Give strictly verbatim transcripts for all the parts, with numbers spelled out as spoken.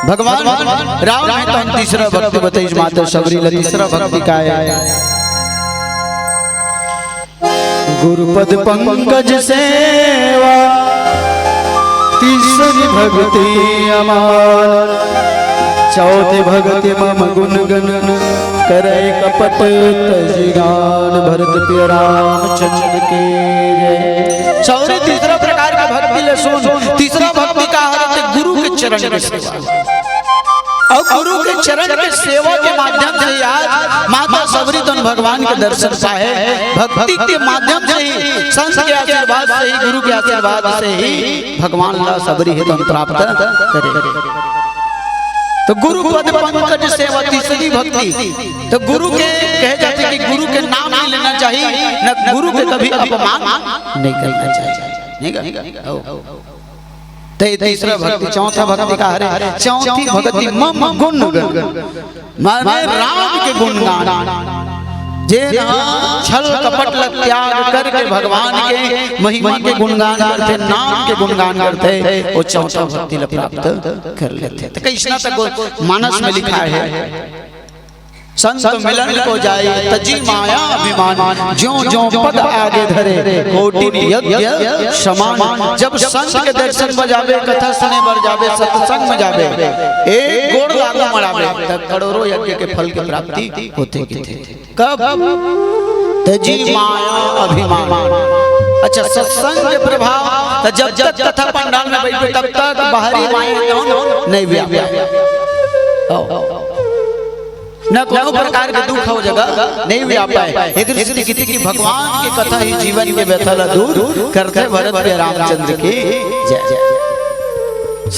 भगवान राम हे तो हम तीसरा भक्ति बताइस, माता सबरी ला तीसरा भक्ति का हे। गुरुपद पंकज सेवा तीसरी भक्ति अमार, चौथी भक्ति मम गुण गण करे कपट तजि गान। भरत प्रिय रामचंद्र के जय। सबरी तीसरा प्रकार के भक्ति ले सुन, तीसरा भक्ति का हरे ते गुरु के चरण के सेवा। अउ गुरु के चरण के सेवा के माध्यम से ही आज माता सबरी तोन भगवान के दर्शन पाहे। भक्ति के माध्यम से ही, संत के आशीर्वाद से ही, गुरु के आशीर्वाद से ही भगवान ला सबरी हे तोन प्राप्त करे। तो गुरु पद पंकज सेवा तीसरी भक्ति। तो गुरु के कहे जाथे कि गुरु के नाम नहीं लेना चाहिए, न गुरु के कभी अपमान नहीं करना चाहिए। नहीं का? हो। ते तीसरा भक्ति, चौथा भक्ति का हरे, चौथी भक्ति मम गुण गण, माने राम के गुणगान। जे ना छल कपट ल त्याग करके भगवान के महिमा के गुणगान करथे, नाम के गुणगान करथे, वो चौथा भक्ति ल प्राप्त कर लेथे। तो कइसना तक मानस में लिखा है, संत मिलन को जाए तजी माया अभिमान, ज्यों ज्यों पद आगे धरे कोटिन यज्ञ समान। जब संत के दर्शन बर जाबे, कथा सुने बर जाबे, सत्संग में जाबे, एक गोड़ लागू मड़ाबे, तब करोड़ों यज्ञ के फल की प्राप्ति होथे किथे। कब? तजी माया अभिमान। अच्छा, सत्संग के प्रभाव, तो जब तक कथा पंडाल में बैठे, तब तक बाहरी माया कौन नहीं व्यापे। हो। न कोनो प्रकार के दुख हो जगह नहीं व्यापे। एक दृष्टि किथे कि भगवान के कथा ही जीवन के व्यथा ला दूर करथे। भरत प्रिय रामचंद्र की जय।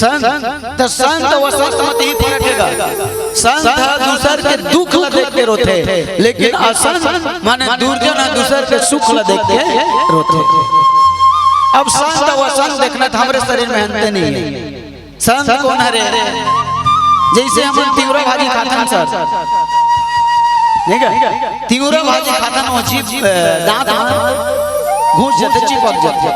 संत, त संत वसंत मत ही फरक हे गा। संत ह दूसर के दुख ला देख के रोथे, लेकिन असंत माने दुर्जन ह दूसर के सुख ला देख के रोथे। अब संत अउ असंत देखना त हमरे शरीर में अंते नहीं है। संत कोन हरे? जैसे हमन तिवरा भाजी खाथन सर, नहीं का? तिवरा भाजी खाथन, वो जीभ, अ, दांत में घुस जाथे, चिपक जाथे।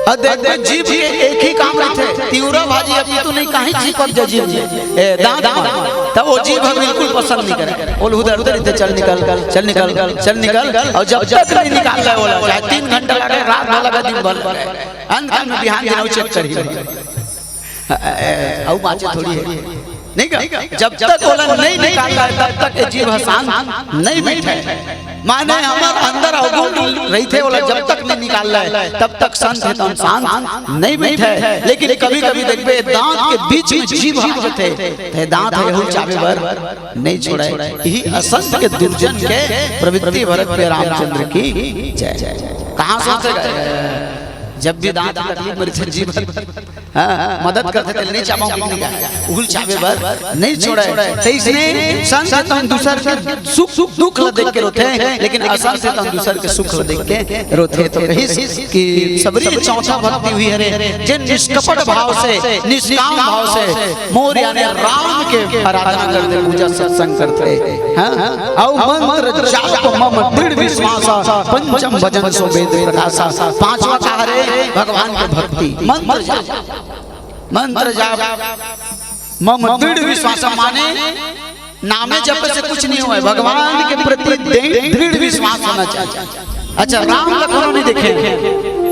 अउ देखबे, जीभ के एक ही काम रहिथे, तिवरा भाजी अभी तो नहीं, कहीं चिपक जा जीभ में, ए, दांत में, तब वो जीभ ह बिल्कुल पसंद नहीं करे। वो उधर उधर इधर चल निकल, चल निकल, चल निकल, और जब तक नहीं निकाल रहा है, वो लगा, चाहे तीन घंटा लगे, रात भर लगे, दिन भर लगे, अंत काल में बिहान दिन चेक करी। अउ बाँचे थोड़ी है, नहीं का? जब तक ओला नहीं निकालना है, तब तक ये जीभ ह शांत नहीं बैठे। माने हमर अंदर अवगुण रहिथे, ओला जब तक नहीं निकालना है, तब तक संत हे तन शांत नहीं बैठे। लेकिन कभी-कभी देखबे, दांत के बीच में जीभ आ जाथे, ते दांत ह यहू चाबे बर नहीं छोड़े। यही असंत के दुर्जन के प्रवृत्ति। भरत प्रिय रामचंद्र की जय। कहाँ से होथे? जब भी दांत तकलीफ में रहिथे, जीभ हाँ, मदद करथे तेला नहीं चाबंव, नहीं का, उहू ल चाबे बर नहीं छोड़े। त इसने संत तन दूसर के सुख, सुख दुख ल देख के रोथे, लेकिन असंत तन दूसर के सुख ल देख के रोथे। तो कहिस कि सबरी चौथा भक्ति उही हरे, जे निष्कपट भाव से, निष्काम भाव से मोर यानी राम के आराधना करथे, पूजा सत्संग करथे। हाँ? अउ मंत्र जाप मम दृढ़ विश्वासा, पंचम भजन सो वेद प्रकाशा। पांचवा का हरे? भगवान के भक्ति, मंत्र जाप। मंत्र जाप, मम दृढ़ विश्वास, माने नामे जप से कुछ नहीं होय, भगवान के प्रति दृढ़, दृढ़ विश्वास होना चाहिए। अच्छा, राम लखन नहीं देखे,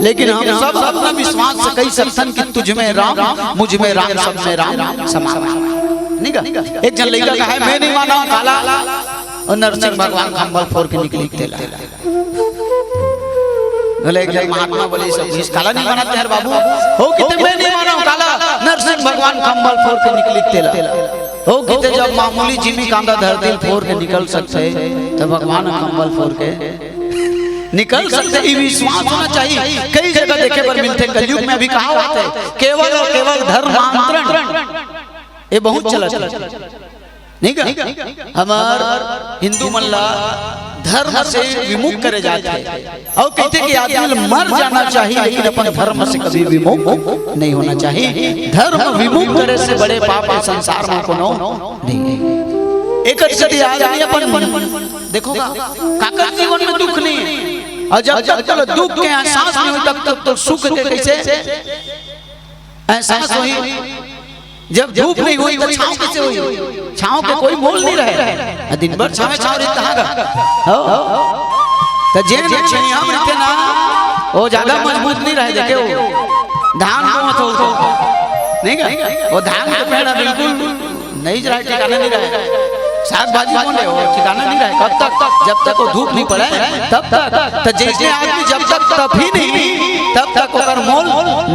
लेकिन हम सब अपना विश्वास से कहि सकथन कि तुझ में राम, मुझ में राम, सब में राम समान। नहीं का? एक झन लइका कहे, मैं नहीं मानंव काला, अउ नरसिंह भगवान खंभा ल फोर के निकलिस तेला। बोले, एक झन महात्मा बोले, "सब इस काला नहीं मानत यार बाबू।" हो किथे, "मैं नहीं मानंव काला, नरसिंह भगवान खंभा ल फोर के निकलिस तेला।" हो किथे, "जब मामूली जिमी कांदा धरती ल फोर के निकल सकथे, त भगवान खंभा ल फोर के निकल सकथे।" ये विश्वास होना चाहिए। कई जगह देखे बर मिलथे, कलयुग में अभी कहा होथे, केवल और केवल धर्मांतरण। ये बहुत चलत हे। नहीं का? हमर हिंदू मन ला धर्म से विमुख करे जाथे। अउ कहिथे कि आदमी ल मर जाना चाहिए, लेकिन अपन धर्म से कभी विमुख नहीं होना चाहिए। धर्म विमुख करे से बड़े पाप ए संसार में कोनो नहीं हे। एक कति आदमी अपन, देखो का, काकर जीवन में दुख नहीं हे। अउ जब तक तोला दुख के एहसास नहीं होही, तब तक तो सुख के कैसे एहसास होही? जब धूप नहीं होही त छांव कइसे होही? छांव के कोई मोल नहीं रहे। दिन भर छांव छांव रही कहाँ का? हो? त जेन छइहां में रहिथे ना, वो ज्यादा मजबूत नहीं रहे। देखे हो, धान बोवत हो तो, नहीं का? वो धान के पेड़ बिल्कुल नहीं रहे, ठिकाना नहीं रहे। साग भाजी बोले हो, ठिकाना नहीं रहे। कब तक? जब तक वो धूप नहीं पड़े, तब तक। त जइसे आदमी जब तक तपही नहीं, तब तक ओकर मोल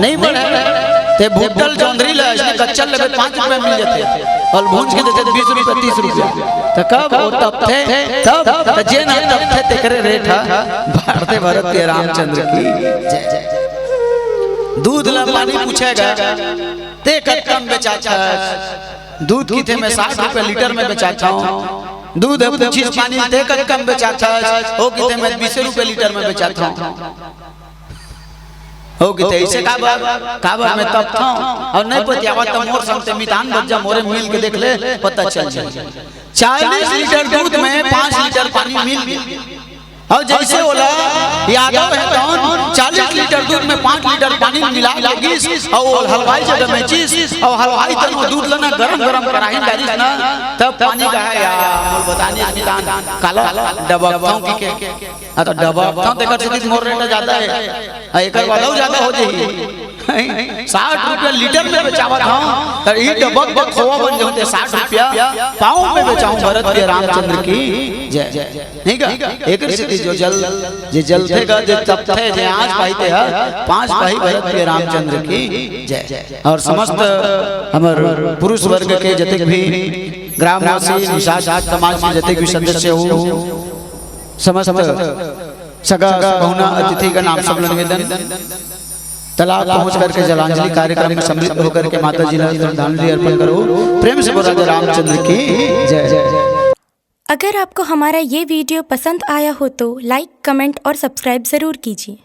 नहीं बढ़े। ते भुट्टा ल जोंधरी ल अइसने कच्चा लेबे, पाँच रुपया मिल जाथे, अउ भूंज के देथे बीस रुपया, तीस रुपया। त कब वो तपथे? तब। त जेन तपथे तेकरे रेट ह बढ़थे। भरत के रामचंद्र की जय। दूध ला पानी पूछेगा, ते कतका म बेचाथस? दूध कथे, मैं साठ रुपया लीटर में बेचाथंव। दूध ह पूछिस पानी, ते कतका म बेचाथस? ओ कथे, मैं बीसे रुपया लीटर में बेचाथंव। ओ कथे, अइसे काबर? काबर मैं तपथंव अउ नहीं पतियावत त मोर संग ते मितान बज्जा, मोरे मिल के देख ले, पता चल जाही। चालीस लीटर दूध में पाँच लीटर पानी मिल गे। अउ जइसे ओला यादव हे तौन चालीस लीटर दूध में पाँच लीटर पानी मिला के गिस, अउ हलवाई जगह में चिस, अउ हलवाई तनो दूध ल ना गरम गरम कराही डारिस ना, तब पानी कहा, या मोल बता नहीं मितान, काला डबकथंव कहिके। हाँ, त डबकथंव तेकर सेती मोर रेट ज्यादा हे, अउ एकर वाला ज्यादा हो जाही। साठ रुपया लीटर में बेचावत हंव, त ई डबक के खोवा बन जाहूं ते साठ रुपया पाव में बेचाहूं। भरत के रामचंद्र की जय। नहीं का? एकर सेती जो जल, जे जलथे का, जे तपथे, जे आंच पाही ते ह, पांच पाही। भरत के रामचंद्र की जय। अउ समस्त हमर पुरुष वर्ग के जतेक भी ग्रामवासी, निषाद समाज के जतेक भी सदस्य हो, समस्त सगा पहुना अतिथि का नाम सब निवेदन, तालाब पहुंच करके जलांजलि कार्यक्रम में सम्मिलित होकर के माता जी ला श्रद्धांजलि अर्पण करो। प्रेम से बोल राजा रामचंद्र की जय। अगर आपको हमारा ये वीडियो पसंद आया हो तो लाइक, कमेंट और सब्सक्राइब ज़रूर कीजिए।